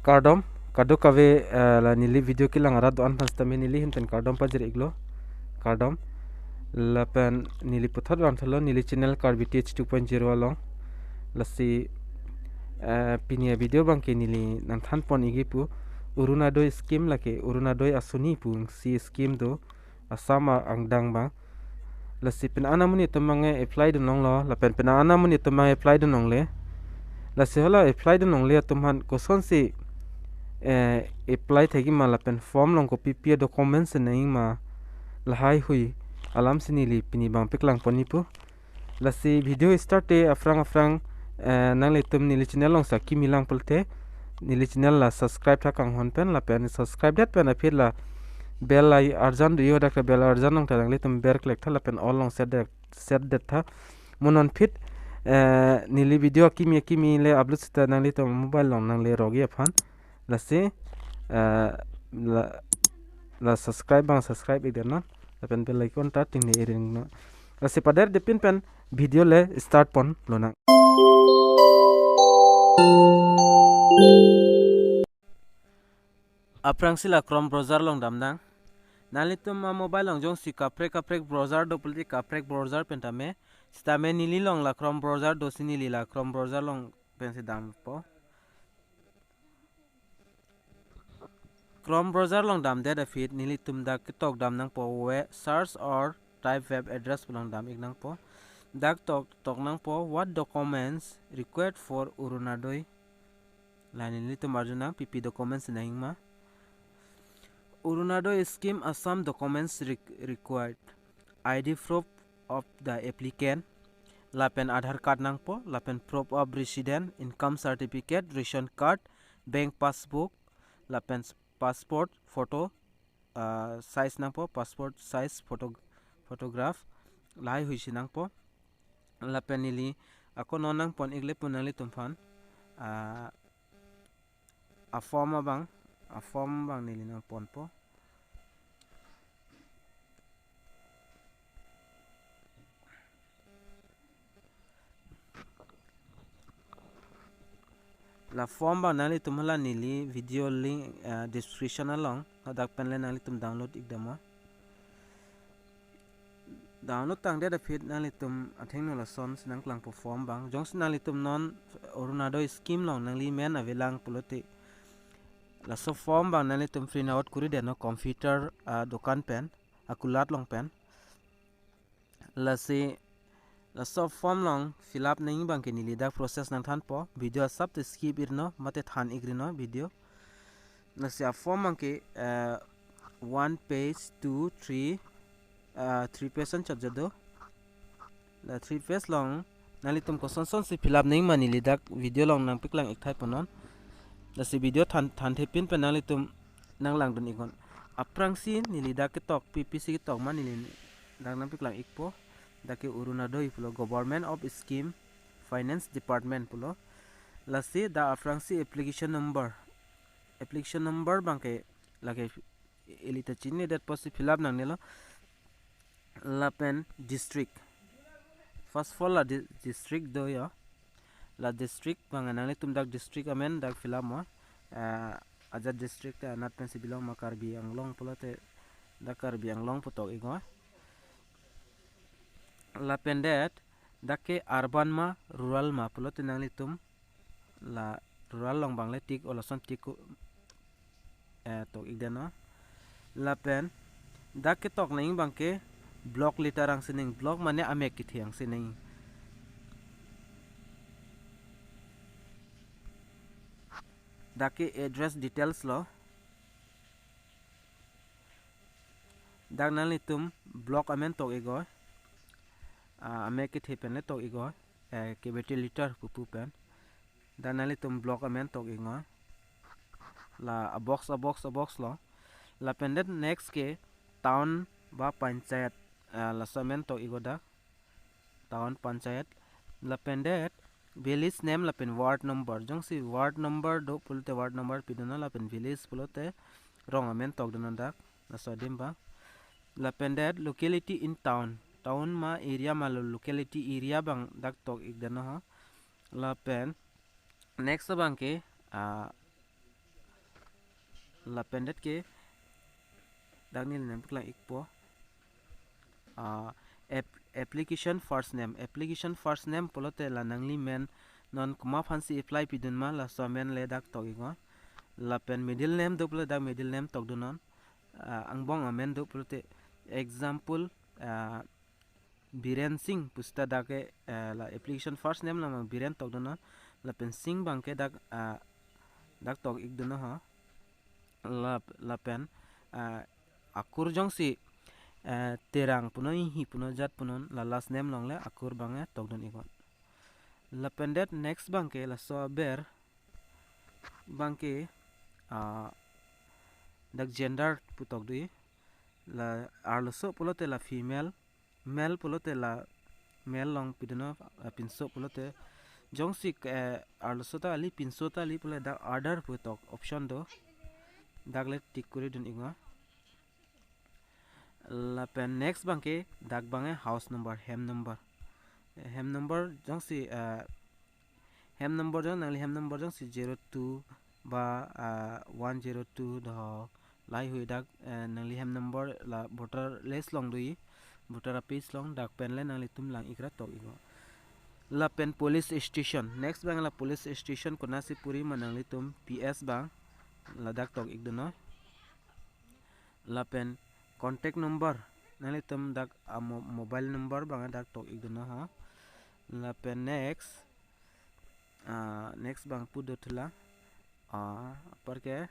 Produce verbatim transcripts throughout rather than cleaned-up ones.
Kardom, kadokave, eh, la neli video kelang arat do-an aphan sitame neli ahin pen kardom pajir-iklo. Kardom. Lapen neli puthot vangthulo, neli channel Karbi T H two point zero along. Lasi, eh, pini a-video abangke neli nangthan pon-ikji pu Orunodoi scheme, lake Orunodoi asoni pu isi scheme do, Assam a-, angdeng abang. Lasi penang an amonit atum abang apply dun longlo, lapen penang an amonit atum abang apply dun longle. Lasi hala apply dun longle atum aphan kosonsi, eh, apply thekji ma lapen form along kopi pi a-documents nangji ma, lahaihui alam si neli pini abang paklang pon-ikpo. Lasi video start te aphrang aphrang, eh, nanglitum neli channel along si akimi lang pulote neli channel la subscribe tha kanghon pen, lapen subscribe det pen aphi la bell arjan do-o, dak bell arjan along ta nanglitum berklek tha lapen all along set det, set det tha. Mo non aphi, eh, neli video akimi akimi le upload sita nanglitum mobile along nangle rokji aphan. Lasi, eh, la, la subscribe abang subscribe-ik det non. Lapen bell icon ta tingne-ik non. Lasi paderdetpin pen video le start pon lonang. Aphrangsi la Chrome browser along damnang. Nanglitum a-mobile along jongsi kaprek kaprek browser do pulote kaprek browser pen dam-e. Sitame neli along la Chrome browser do si neli la Chrome browser along pensi dampo. Chrome browser along damdet aphi nelitum dak ketok dam nangpo, we search or type web address pu along dam-ik nangpo. Dak tok, tok nangpo, "What documents required for Orunodoi?" La nelitum arjunang pi pi documents nangji ma. Orunodoi scheme Assam documents re-, required. I D proof of the applicant, lapen Aadhaar card nangpo, lapen proof of resident, income certificate, ration card, bank passbook, lapen s-, passport photo, ah, size nangpo, passport size photo, photograph, lahaihui si nangpo. Lapen neli ako non nangpon-ikle pu nanglitum aphan, ah, a-form abang, a-form abang neli nangponpo. La form abang nanglitum hala neli video link, eh, description along, hadak pen le nanglitum download-ik dam-o. Download tangdet aphi nanglitum athengno lasonsi nangklangpo form abang. Jongsi nanglitum non Orunodoi scheme along nangli men avelang pulote, laso form abang nanglitum print out kuri det non computer, ah, dokan pen, akulat along pen. Lasi, laso form along fill up nangji abangke neli dak process nangthanpo. Video asap te skip-ik non, mate than-ik ri non video. Lasi a-form abangke, eh, one page, two, three, eh, three page an chot jado. La three page along nanglitum kosonsonsi fill up nangji ma neli dak video along nangpaklang-ik thai pon non. Lasi video than, thanthepin pen nanglitum nanglangdun-ik non. Aphrangsi neli dak ketok pi pisi ketok ma neli dak nangpaklang-ikpo. Dak ke Orunodoi pulo, Government of Scheme Finance Department pulo. Lasi dak aphrangsi application number. Application number abangke lake ili ta chinine det apotsi fill up nangnelo. Lapen district. First of all la di-, district do ya. La district abang nanglitum dak district amen dak fill up mo. Eh, ajat district ta anat pensi belong ma, Karbi Anglong pulote dak Karbi Anglong pu tok-ik non. Lapen det dak ke urban ma rural ma pulote nanglitum la rural along abang le tik-o, lason tik-o, eh, tok-ik det non. Lapen dak ketok nangji abangke block letter angsi nangji, block mane amek kethe angsi nangji. Dak ke address details lo. Dak nanglitum block amen tok-ik non. Ah, amek kethe pen le tok-ik non. Eh, capital letter pupu pen. Dak nanglitum block amen tok-ik non. La a-box, a-box, a-box lo. Lapen det next ke town ba panchayat, ah, laso amen tok-ik non dak. Town panchayat. Lapen det village name lapen ward number. Jongsi ward number do pulote ward number pidun non, lapen village pulote rong amen tokdun non dak. Laso adim abang. Lapen det locality in town. Town ma area ma lo, locality area abang dak tok-ik det non ho. Lapen next abangke, ah, Lapen det ke dak neli nangpaklang ikpo. Ah, app-, application first name. Application first name pulote la nangli men non komat aphansi apply pidun ma, laso amen le dak tok iknon. Lapen middle name do pulote dak middle name tokdunnon. Ah, angbong amen do pulote example, ah, Biren Singh pu seta dak ke, eh, la application first name la mang Biren tokdunnon. Lapen Singh abang ke dak, ah, dak tok ikdunnon ho. Lap-, lapen, ah, akur jongsi, eh, Terang punon, Inghi punon, jat punon, la last name along le akur abang ke tokdun iknon. Lapen det next abang ke laso aber abang ke, ah, dak gender pu tokdun. La arloso pulote la female, male pulote la male along pidunnon, ah, pinso pulote. Jongsi, eh, arloso ta kali, pinso ta kali pule dak other pu tok option do. Dak le tick kori dun iknon. Lapen next abang ke dak abang ke house number, hem number. Hem number jongsi, eh, hem number jong nangli hem number jongsi zero two ba, ah, one zero two do, lahai hui dak, eh, nangli hem number la voter list along do, voter a-page along, dak pen le nanglitum lang ikra tok iknon. Lapen police station. Next abang la police station konatsi puri ma nanglitum, P S abang ladak tok ikdunnon. Lapen contact number, nanglitum dak a mo-, mobile number abang dak tok ikdunnon ho. Lapen next, ah, next abang pu do thulang. Ah, apar ke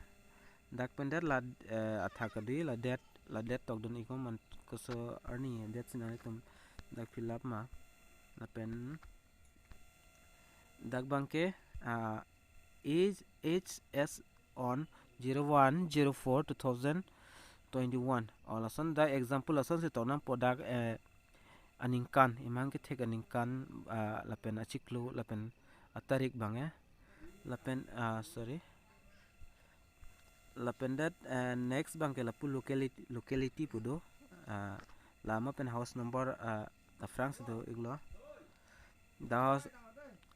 dak pen det la, eh, athak kadi la date, la date tokdun iknon, man koso arni date si nanglitum dak fill up ma. Lapen dak abang ke, ah, age, age as on zero one zero four two thousand twenty-one. O lason dak example lasonsi tok nangpo dak, eh, aningkan, imang kethek aningkan, ah, lapen achiklo, lapen atarik abang, eh. Lapen, ah, sorry. Lapen det, eh, next abang ke lapu locality, locality pu do. Ah, lama pen house number, ah, aphrangsi do iklo. Dak house,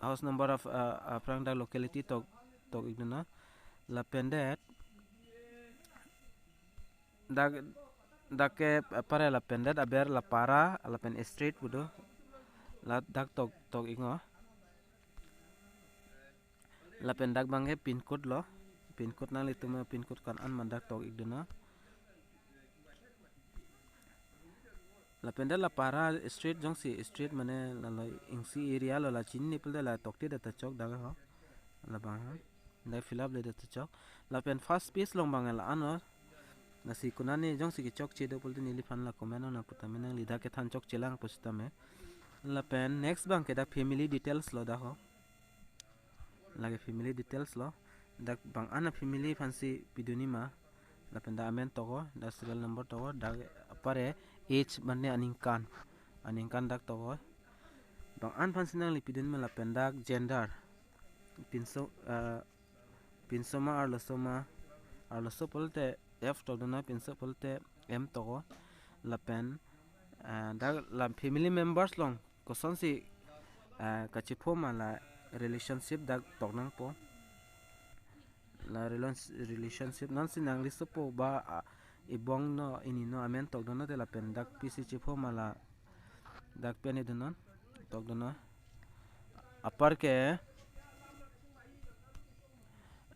house number of, ah, aphrang dak locality tok, tok ikdunnon. Lapen det dak, dak ke apar lapen det aber la para, lapen street pu do. Ladak tok, tok iknon. Lapen dak abang ke pin code lo. Pin code nanglitum pin code ko-an ma dak tok ikdunnon. Lapen det la para street jongsi street mane la lo isi area lo la chinine pulote la tokte det ta chok dak ho. Labang ho. Dak fill up le det ta chok. Lapen first page along abang la-an lo. Lasi konane jongsi kechokche do pulote neliphan la comment nangpu tame, nangli dak kethan chokche lang pu sitame. Lapen next abang ke dak family details lo dak ho. Lake family details lo. Dak bang-an a-family aphansi pidun ma. Lapen dak amen toknon, dak serial number toknon, dak apar age mane aningkan. Aningkan dak toknon. Bang-an aphansi nangli pidun ma lapen dak gender. Pinso, eh, pinso ma arloso ma. Arloso pulote F tokdunnon, pinso pulote M toknon. Lapen, eh, dak la family members along kosonsi, ah, kachepho ma la relationship dak tok nangpo. La relons-, relationship nonsi nangli sopo ba, ah, ibong no ini no amen tokdunnon te lapen dak pisi chepho ma ladak pen idunnon, tokdunnon. Apar ke,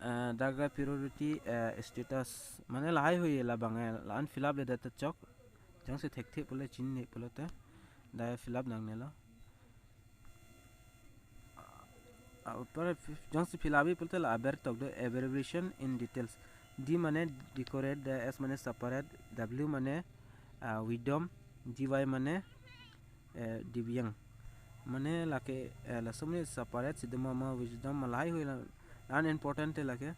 ah, dak priority, ah, status mane lahai hui labang, eh, la-an fill up le det ta chok. Jongsi thekthe pule chinine pulote. Dak fill up nangnelo. Ah, apar jongsi fill up pulote la aber tokdun abbreviation in details. D mane decorate, the S mane separate, W mane, ah, wisdom, D Y mane, eh, divyang. Mane lake, eh, laso mane separate si do ma ma wisdom ma lahai hui la unimportant te lake.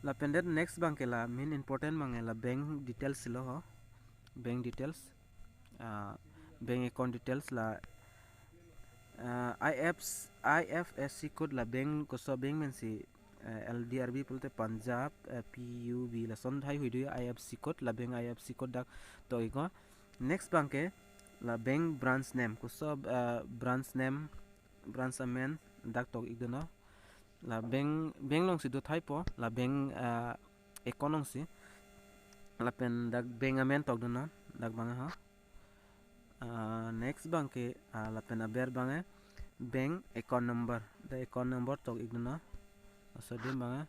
Lapen det next abang ke la main important abang la bank details lo ho. Bank details. Ah, bank account details la, ah, I F, I F S C code la bank koso bank mensi, eh, L D R B pulote Punjab, eh, P U B lason lahai hui do I F S C code, la bank I F S C code dak tok iknon. Next abang ke la bank branch name, koso, eh, branch name, branch amen dak tok ikdunnon. La bank, bank alongsi do thaipo, la bank, eh, account alongsi. Lapen dak bank amen tokdunnon, dak bang ha. Ah, next bang ke, ah, lapen aber bang ke bank account number. Dak account number tok-ikdunnon. Laso adim bang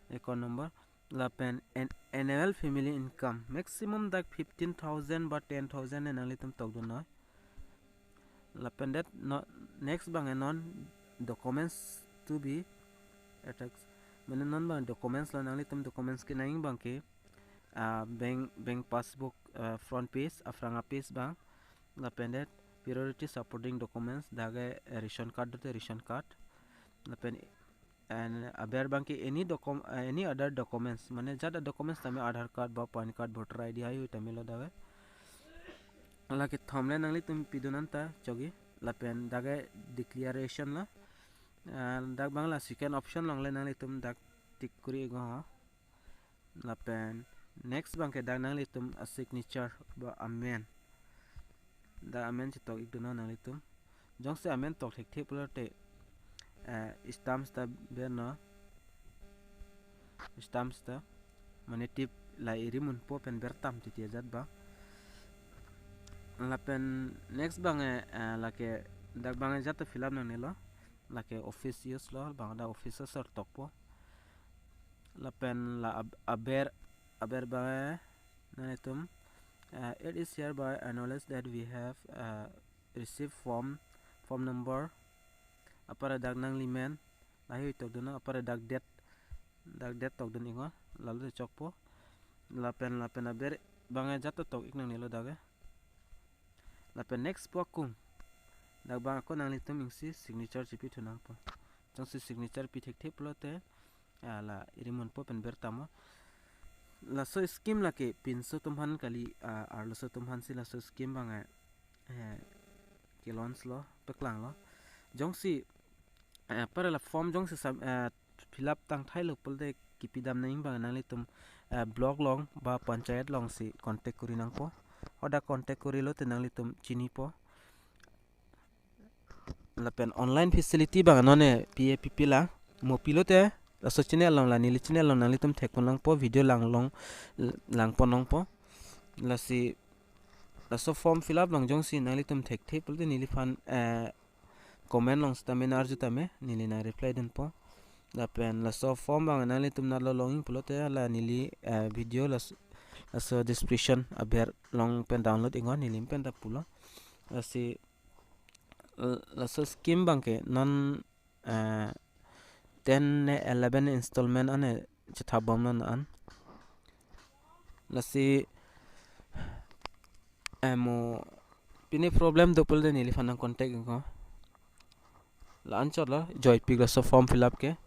ke account number. Lapen an-, annual family income. Maximum dak fifteen thousand ba ten thousand ne nanglitum tokdunnon. Lapen det no, next bang ke non documents to be attached. Mane non bang documents lo, nanglitum documents kenangji bang ke, ah, bank, bank passbook, ah, front page, aphrang a-page bang. Lapen det priority supporting documents, dak ke, eh, ration card do te ration card. Lapen and aber bang ke any docum-, uh, any other documents, mane jat a-documents tame Aadhaar card ba PAN card, voter I D haihui tame lo dak ke. Lake thom le nanglitum pidun anta chokji. Lapen dak ke declaration lo. Uh, dak bang la second option along le nanglitum dak tick kuri-iknon ho. Lapen next bang ke dak nanglitum a-signature ba amen. Dak amen chetok-ikdunnon nanglitum. Jongsi amen tok thekthe pulote, eh, stamp ta bernon. Stamp ta mane tip la iri munpo pen bertam titi ajat ba. Lapen next bang ke, eh, lake dak bang ke jat ta fill up nangnelo. Lake office use lo, bang dak office asor tokpo. Lapen la ab-, aber, aber bang ke nanglitum, eh, it is hereby acknowledged that we have, eh, received form, form number, apar dak nangli men, lahei tokdunnon, apar dak date, dak date tokdun-iknon, lalo te chokpo. Lapen, lapen aber bang ke jat ta tok-ik nangnelo dak ke. Lapen next po akung. Dak bang ako nanglitum isi signature chipithu nangpo. Jongsi signature pi thekthe pulote, ah, la iri munpo pen bertamo. Laso scheme lake pinso atum aphan kali, ah, arloso atum aphansi laso scheme bang ke, eh, ke-launch lo, paklanglo. Jongsi, eh, apar la form jongsi sub-, eh, fill up tangthailo pulote kipidam nangji bang nanglitum, eh, block along ba panchayat alongsi contact kuri nangpo. Hadak contact kurilote nanglitum chinipo. Lapen online facility bang non ne P A P P lang. Mo pilote laso channel along, la neli channel along nanglitum thekpon nangpo, video langlong, langpon nangpo. Lasi laso form fill up along jongsi nanglitum thekthe pulote neliphan, eh, comment along sitame nang-arju tame, neli nang-reply dunpo. Lapen laso form bang nanglitum nalo longji pulote la neli, eh, video las-, laso description aber along pen download-iknon, neli pen ta pulo. Lasi, eh, laso scheme bang ke non, eh, ten ne eleven installment an ne chethapbomnon an. Lasi, eh, mo pine problem do pulote neliphan nang-contact-iknon. La-anchot lo, joipik laso form fill up ke.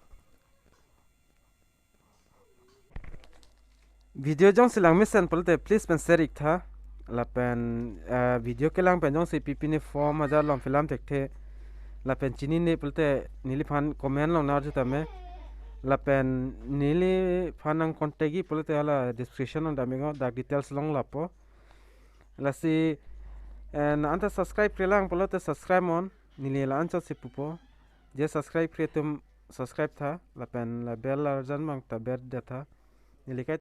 Video jongsi langmesen pulote please pen share-iktha. Lapen, eh, video kelang pen jongsi pi pine form ajat along fill up thekthe, lapen chinine pulote neliphan comment along nang-arju tame. Lapen neliphan nang-contact-ji pulote hala description along dam-iknon, dak details along lapo. Lasi, eh, nang anta subscribe-krelang pulote subscribe-iknon, neli la-anchotsi pupo. Je subscribe-kre atum subscribe-tha, lapen la bell arjan bang ta berdetha. Neli kai